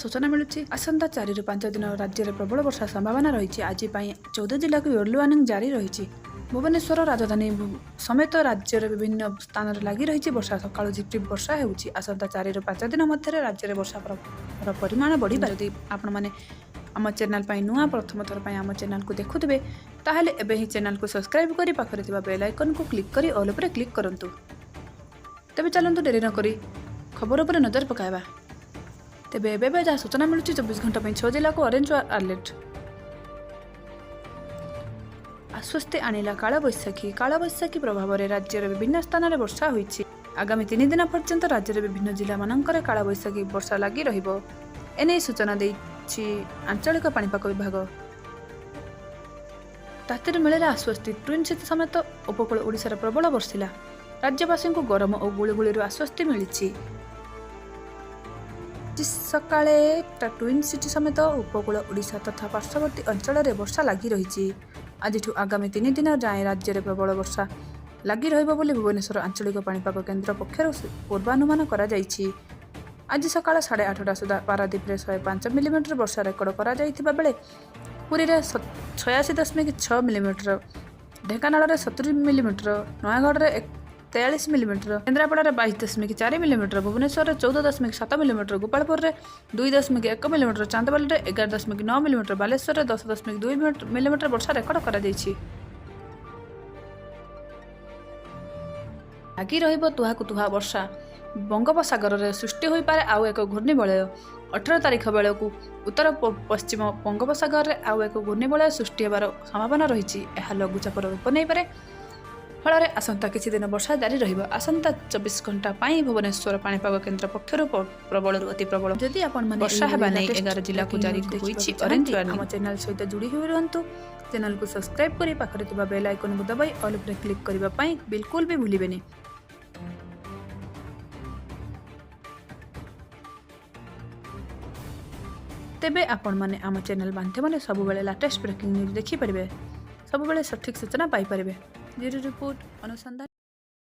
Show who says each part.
Speaker 1: ସୂଚନା ମିଳୁଛି, ଆସନ୍ତା 4ରୁ 5 ଦିନ ରାଜ୍ୟରେ ପ୍ରବଳ ବର୍ଷା ସମ୍ଭାବନା ରହିଛି। ଆଜି ପାଇଁ 14 ଜିଲ୍ଲାକୁ ୟେଲୋ ୱାର୍ଣ୍ଣିଂ ଜାରି ରହିଛି। ଭୁବନେଶ୍ୱର ରାଜଧାନୀ ସମେତ ରାଜ୍ୟର ବିଭିନ୍ନ ସ୍ଥାନରେ ଲାଗି ରହିଛି ବର୍ଷା। ସକାଳୁ ଝିପଝିପ୍ ବର୍ଷା ହେଉଛି। ଆସନ୍ତା 4ରୁ 5 ଦିନ ମଧ୍ୟରେ ରାଜ୍ୟରେ ବର୍ଷା ପରିମାଣ ବଢ଼ିପାରେ। ଯଦି ଆପଣମାନେ ଆମ ଚ୍ୟାନେଲ୍ ପାଇଁ ନୂଆ, ପ୍ରଥମ ଥର ପାଇଁ ଆମ ଚ୍ୟାନେଲ୍କୁ ଦେଖୁଥିବେ, ତାହେଲେ ଏବେ ହିଁ ଚ୍ୟାନେଲ୍କୁ ସବସ୍କ୍ରାଇବ୍ କରି ପାଖରେ ଥିବା ବେଲ୍ ଆଇକନ୍କୁ କ୍ଲିକ୍ କରି ଅଲ୍ ଉପରେ କ୍ଲିକ୍ କରନ୍ତୁ। ତେବେ ଚାଲନ୍ତୁ, ଡେରି ନକରି ଖବର ଉପରେ ନଜର ପକାଇବା। ତେବେ ଏବେ ଏବେ ଯାହା ସୂଚନା ମିଳୁଛି, 24 ଘଣ୍ଟା ପାଇଁ ଛଅ ଜିଲ୍ଲାକୁ ଅରେଞ୍ଜ ଆଲର୍ଟ। ଆଶ୍ୱସ୍ତି ଆଣିଲା କାଳବୈଶାଖୀ। କାଳବୈଶାଖୀ ପ୍ରଭାବରେ ରାଜ୍ୟର ବିଭିନ୍ନ ସ୍ଥାନରେ ବର୍ଷା ହୋଇଛି। ଆଗାମୀ 3 ଦିନ ପର୍ଯ୍ୟନ୍ତ ରାଜ୍ୟର ବିଭିନ୍ନ ଜିଲ୍ଲାମାନଙ୍କରେ କାଳବୈଶାଖୀ ବର୍ଷା ଲାଗି ରହିବ। ଏନେଇ ସୂଚନା ଦେଇଛି ଆଞ୍ଚଳିକ ପାଣିପାଗ ବିଭାଗ। ତାତିରୁ ମିଳିଲା ଆଶ୍ୱସ୍ତି। ଟ୍ୱିନ୍ ସିଟି ସମେତ ଉପକୂଳ ଓଡ଼ିଶାରେ ପ୍ରବଳ ବର୍ଷିଲା। ରାଜ୍ୟବାସୀଙ୍କୁ ଗରମ ଓ ଗୁଳୁଗୁଳିରୁ ଆଶ୍ୱସ୍ତି ମିଳିଛି। ଆଜି ସକାଳେ ଟ୍ୱିନ୍ ସିଟି ସମେତ ଉପକୂଳ ଓଡ଼ିଶା ତଥା ପାର୍ଶ୍ୱବର୍ତ୍ତୀ ଅଞ୍ଚଳରେ ବର୍ଷା ଲାଗି ରହିଛି। ଆଜିଠୁ ଆଗାମୀ 3 ଦିନ ଯାଏଁ ରାଜ୍ୟରେ ପ୍ରବଳ ବର୍ଷା ଲାଗି ରହିବ ବୋଲି ଭୁବନେଶ୍ୱର ଆଞ୍ଚଳିକ ପାଣିପାଗ କେନ୍ଦ୍ର ପକ୍ଷରୁ ପୂର୍ବାନୁମାନ କରାଯାଇଛି। ଆଜି ସକାଳ 8:30 ସୁଦ୍ଧା ପାରାଦୀପରେ 105 ମିଲିମିଟର ବର୍ଷା ରେକର୍ଡ କରାଯାଇଥିବା ବେଳେ ପୁରୀରେ 86.6 ମିଲିମିଟର, ଢେଙ୍କାନାଳରେ 70 ମିଲିମିଟର, ନୟାଗଡ଼ରେ 43 ମିଲିମିଟର, କେନ୍ଦ୍ରାପଡ଼ାରେ 22.4 ମିଲିମିଟର, ଭୁବନେଶ୍ୱରରେ 14.7 ମିଲିମିଟର, ଗୋପାଳପୁରରେ 2.1 ମିଲିମିଟର, ଚାନ୍ଦବାଲିରେ 11.9 ମିଲିମିଟର, ବାଲେଶ୍ୱରରେ 10.2 ମିଲିମିଟର ବର୍ଷା ରେକର୍ଡ କରାଯାଇଛି। ଲାଗି ରହିବ ତୁହାକୁ ତୁହା ବର୍ଷା। ବଙ୍ଗୋପସାଗରରେ ସୃଷ୍ଟି ହୋଇପାରେ ଆଉ ଏକ ଘୂର୍ଣ୍ଣିବଳୟ। 18 ତାରିଖ ବେଳକୁ ଉତ୍ତର ପଶ୍ଚିମ ବଙ୍ଗୋପସାଗରରେ ଆଉ ଏକ ଘୂର୍ଣ୍ଣିବଳୟ ସୃଷ୍ଟି ହେବାର ସମ୍ଭାବନା ରହିଛି। ଏହା ଲଘୁଚାପର ରୂପ ନେଇପାରେ। ଫଳରେ ଆସନ୍ତା କିଛି ଦିନ ବର୍ଷା ଜାରି ରହିବ। ଆସନ୍ତା 24 ଘଣ୍ଟା ପାଇଁ ଭୁବନେଶ୍ୱର ପାଣିପାଗ କେନ୍ଦ୍ର ପକ୍ଷରୁ ପ୍ରବଳରୁ ଅତି ପ୍ରବଳ
Speaker 2: ଯଦି ଆପଣମାନେ
Speaker 1: ବର୍ଷା
Speaker 2: ଏଇଭଳି
Speaker 1: ହେବା ନେଇ
Speaker 2: latest
Speaker 1: 11 ଜିଲ୍ଲାକୁ
Speaker 2: breaking
Speaker 1: ଜାରି
Speaker 2: news ଦେଖିବାକୁ
Speaker 1: ହୋଇଛି
Speaker 2: ଚାହାନ୍ତି,
Speaker 1: ଅରେଞ୍ଜ ୱାର୍ଣ୍ଣିଂ।
Speaker 2: ଆମ ଚ୍ୟାନେଲ ସହିତ ଯୋଡ଼ି ହୋଇ ରୁହନ୍ତୁ।
Speaker 1: ଚ୍ୟାନେଲକୁ ସବସ୍କ୍ରାଇବ୍ କରି ପାଖରେ ଥିବା ବେଲ୍ ଆଇକନ୍କୁ ଦବାଇ ଅଲ୍ ଉପରେ କ୍ଲିକ୍ କରିବା ପାଇଁ ବିଲକୁଲ ବି ଭୁଲିବେନି। ତେବେ ଆପଣମାନେ ଆମ ଚ୍ୟାନେଲ ମାଧ୍ୟମରେ ସବୁବେଳେ ଲାଟେଷ୍ଟ ବ୍ରେକିଂ ନ୍ୟୁଜ୍ ଦେଖିପାରିବେ, ସବୁବେଳେ ସଠିକ୍ ସୂଚନା ପାଇପାରିବେ। ବ୍ୟୁରୋ ରିପୋର୍ଟ, ଅନୁସନ୍ଧାନ।